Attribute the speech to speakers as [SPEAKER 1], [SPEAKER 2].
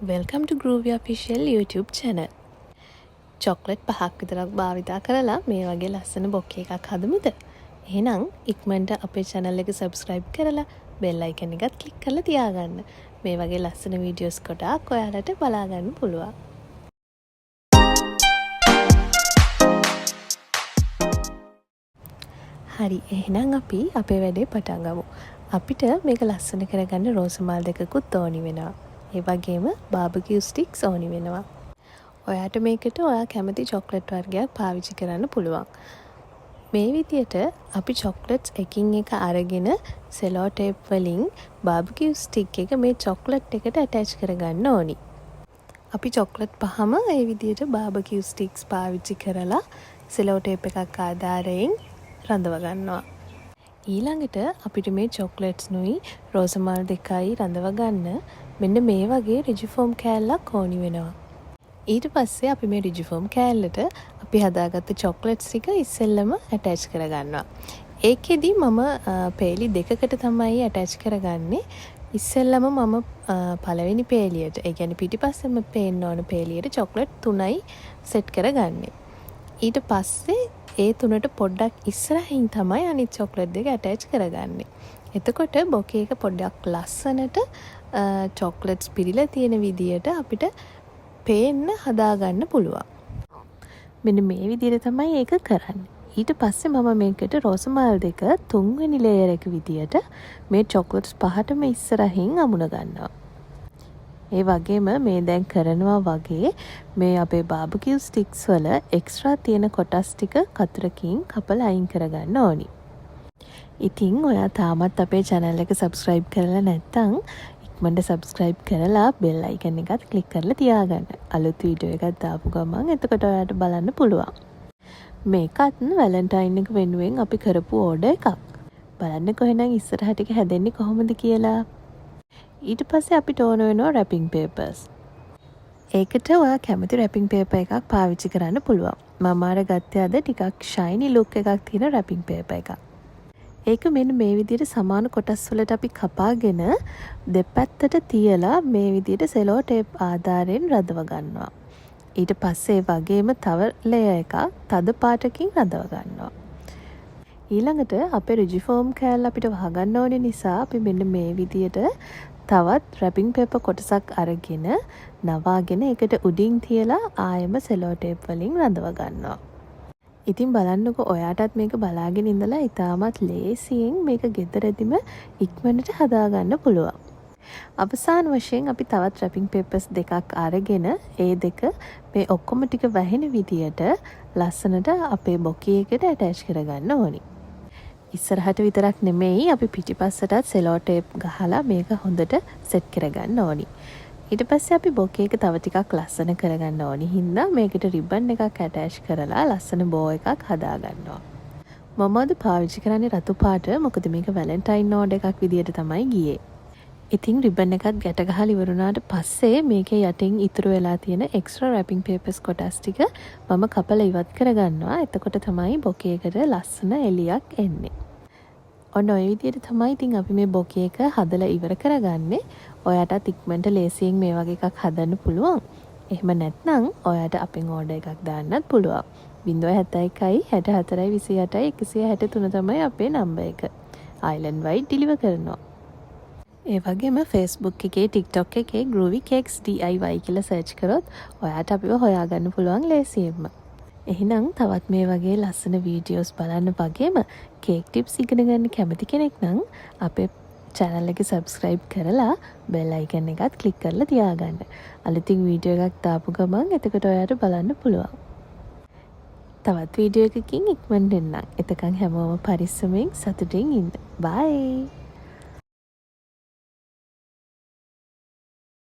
[SPEAKER 1] Welcome to Groovy Official YouTube channel. Chocolate පහක් විතරක් භාවිතා කරලා මේ වගේ ලස්සන බොකේ එකක් හදමුද? එහෙනම් ඉක්මනට අපේ channel එක subscribe කරලා බෙල් අයිකන් එකත් ක්ලික් කරලා තියාගන්න. මේ වගේ ලස්සන වීඩියෝස් ගොඩාක් ඔයාලට බලා ගන්න පුළුවන්. හරි, එහෙනම් අපි අපේ වැඩේ පටන් ගමු. අපිට මේක ලස්සන කරගන්න රෝස මල් දෙකකුත් ඕනි වෙනවා. ඒ වගේම බාබකියු ස්ටික්ස් ඕනි වෙනවා. ඔයාට මේකට ඔයා කැමති චොක්ලට් වර්ගයක් පාවිච්චි කරන්න පුළුවන්. මේ විදියට අපි චොක්ලට්ස් එකින් එක අරගෙන සෙලෝ ටේප් වලින් බාබකියු ස්ටික් එක මේ චොක්ලට් එකට ඇටච් කරගන්න ඕනි. අපි චොක්ලට් පහම ඒ විදියට බාබකියු ස්ටික්ස් පාවිච්චි කරලා සෙලෝ ටේප් එකක් ආධාරයෙන් රඳව ගන්නවා. ඊළඟට අපිට මේ චොක්ලට්ස් නුයි රෝස මල් දෙකයි රඳව ගන්න මෙන්න මේ වගේ රිජිෆෝම් කෑල්ලක් ඕනි වෙනවා. ඊට පස්සේ අපි මේ රිජිෆෝම් කෑල්ලට අපි හදාගත්ත චොක්ලට්ස් ටික ඉස්සෙල්ලම ඇටච් කරගන්නවා. ඒකෙදි මම පේලි දෙකකට තමයි ඇටච් කරගන්නේ. ඉස්සෙල්ලම මම පළවෙනි පේලියට, ඒ කියන්නේ පිටිපස්සෙම පේන්න ඕන පේලියට චොක්ලට් තුනයි සෙට් කරගන්නේ. ඊට පස්සේ ඒ තුනට පොඩ්ඩක් ඉස්සරහින් තමයි අනිත් චොක්ලට් දෙක ඇටච් කරගන්නේ. එතකොට බොකේ එක පොඩ්ඩක් ලස්සනට චොක්ලට්ස් පිරීලා තියෙන විදියට අපිට පේන්න හදාගන්න පුළුවන්. මෙන්න මේ විදියට තමයි ඒක කරන්නේ. ඊට පස්සේ මම මේකට රෝස මල් දෙක තුන්වෙනි ලේයර් එක විදියට මේ චොක්ලට්ස් පහටම ඉස්සරහින් අමුණ ගන්නවා. ඒ වගේම මේ දැන් කරනවා වගේ මේ අපේ බාබකියු ස්ටික්ස් වල එක්ස්ට්‍රා තියෙන කොටස් ටික කතුරකින් කපලා අයින් කරගන්න ඕනි. ඉතින් ඔයා තාමත් අපේ channel එක subscribe කරලා නැත්නම් ඉක්මනට subscribe කරලා බෙල් අයිකන් එකත් ක්ලික් කරලා තියාගන්න. අලුත් වීඩියෝ එකක් දාපු ගමන් එතකොට ඔයාට බලන්න පුළුවන්. මේකත් වැලන්ටයින් එක වෙනුවෙන් අපි කරපු ඕඩර් එකක්. බලන්නකෝ එහෙනම් ඉස්සරහ ටික හැදෙන්නේ කොහොමද කියලා. ඊට පස්සේ අපිට ඕන වෙනවා රැපින් පේපර්ස්. ඒකට ඔයා කැමති රැපින් පේපර් එකක් පාවිච්චි කරන්න පුළුවන්. මම අර ගත්තේ අද ටිකක් ෂයිනි ලුක් එකක් තියෙන රැපින් පේපර් එකක්. ඒක මෙන්න මේ විදිහට සමාන කොටස් වලට අපි කපාගෙන දෙපැත්තට තියලා මේ විදිහට සෙලෝ ටේප් ආධාරයෙන් රඳව ගන්නවා. ඊට පස්සේ ඒ වගේම තව ලේයර් එකක් තද පාටකින් රඳව ගන්නවා. ඊළඟට අපේ රිජිෆෝම් කෑල්ල අපිට වහගන්න ඕනේ නිසා අපි මෙන්න මේ විදියට තවත් රැපින් පේපර් කොටසක් අරගෙන නවාගෙන ඒකට උඩින් තියලා ආයෙම සෙලෝ ටේප් වලින් රඳව ගන්නවා. ඉතින් බලන්නකෝ, ඔයාටත් මේක බලාගෙන ඉඳලා ඉතාමත් ලේසියෙන් මේක ගෙදරදිම ඉක්මනට හදාගන්න පුළුවන්. අවසාන වශයෙන් අපි තවත් රැපින් පේපර්ස් දෙකක් අරගෙන ඒ දෙක මේ ඔක්කොම ටික වැහෙන විදියට ලස්සනට අපේ බොකේ එකට ඇටච් කරගන්න ඕනි. ඉස්සරහට විතරක් නෙමෙයි, අපි පිටිපස්සටත් සෙලෝ ටේප් ගහලා මේක හොඳට සෙට් කරගන්න ඕනි. ඊට පස්සේ අපි බොකේ එක තව ටිකක් ලස්සන කරගන්න ඕනි හින්දා මේකට රිබන් එකක් ඇටච් කරලා ලස්සන බෝ එකක් හදාගන්නවා. මම අද පාවිච්චි කරන්නේ රතු පාට, මොකද මේක වැලන්ටයින් ඕඩර් එකක් විදියට තමයි ගියේ. ඉතින් රිබන් එකත් ගැට ගහලා ඉවර වුණාට පස්සේ මේකේ යටින් ඉතුරු වෙලා තියෙන එක්ස්ට්‍රා රැපින් පේපර්ස් කොටස් ටික මම කපලා ඉවත් කරගන්නවා. එතකොට තමයි බොකේ එකට ලස්සන එළියක් එන්නේ. ඔන්න ඔය විදියට තමයි ඉතින් අපි මේ බොකේ එක හදලා ඉවර කරගන්නේ. ඔයාටත් ඉක්මනට ලේසියෙන් මේ වගේ එකක් හදන්න පුළුවන්. එහෙම නැත්නම් ඔයාට අපෙන් ඕඩර් එකක් දාන්නත් පුළුවන්. 071 64 28 163 තමයි අපේ නම්බර් එක. අයිලන්ඩ් වයිඩ් ඩිලිවර් කරනවා. ඒ වගේම Facebook එකේ, TikTok එකේ Groovy Cakes DIY කියලා සර්ච් කරොත් ඔයාට අපිව හොයාගන්න පුළුවන් ලේසියෙන්ම. එහෙනම් තවත් මේ වගේ ලස්සන වීඩියෝස් බලන්න වගේම කේක් ටිප්ස් ඉගෙන ගන්න කැමති කෙනෙක් නම් අපේ චැනල් එක සබ්ස්ක්‍රයිබ් කරලා බෙල් අයිකන් එකත් ක්ලික් කරලා තියාගන්න. අලුතින් වීඩියෝ එකක් දාපු ගමන් එතකොට ඔයාට බලන්න පුළුවන්. තවත් වීඩියෝ එකකින් ඉක්මනට එන්නම්. එතකන් හැමෝම පරිස්සමෙන් සතුටින් ඉන්න. බයි.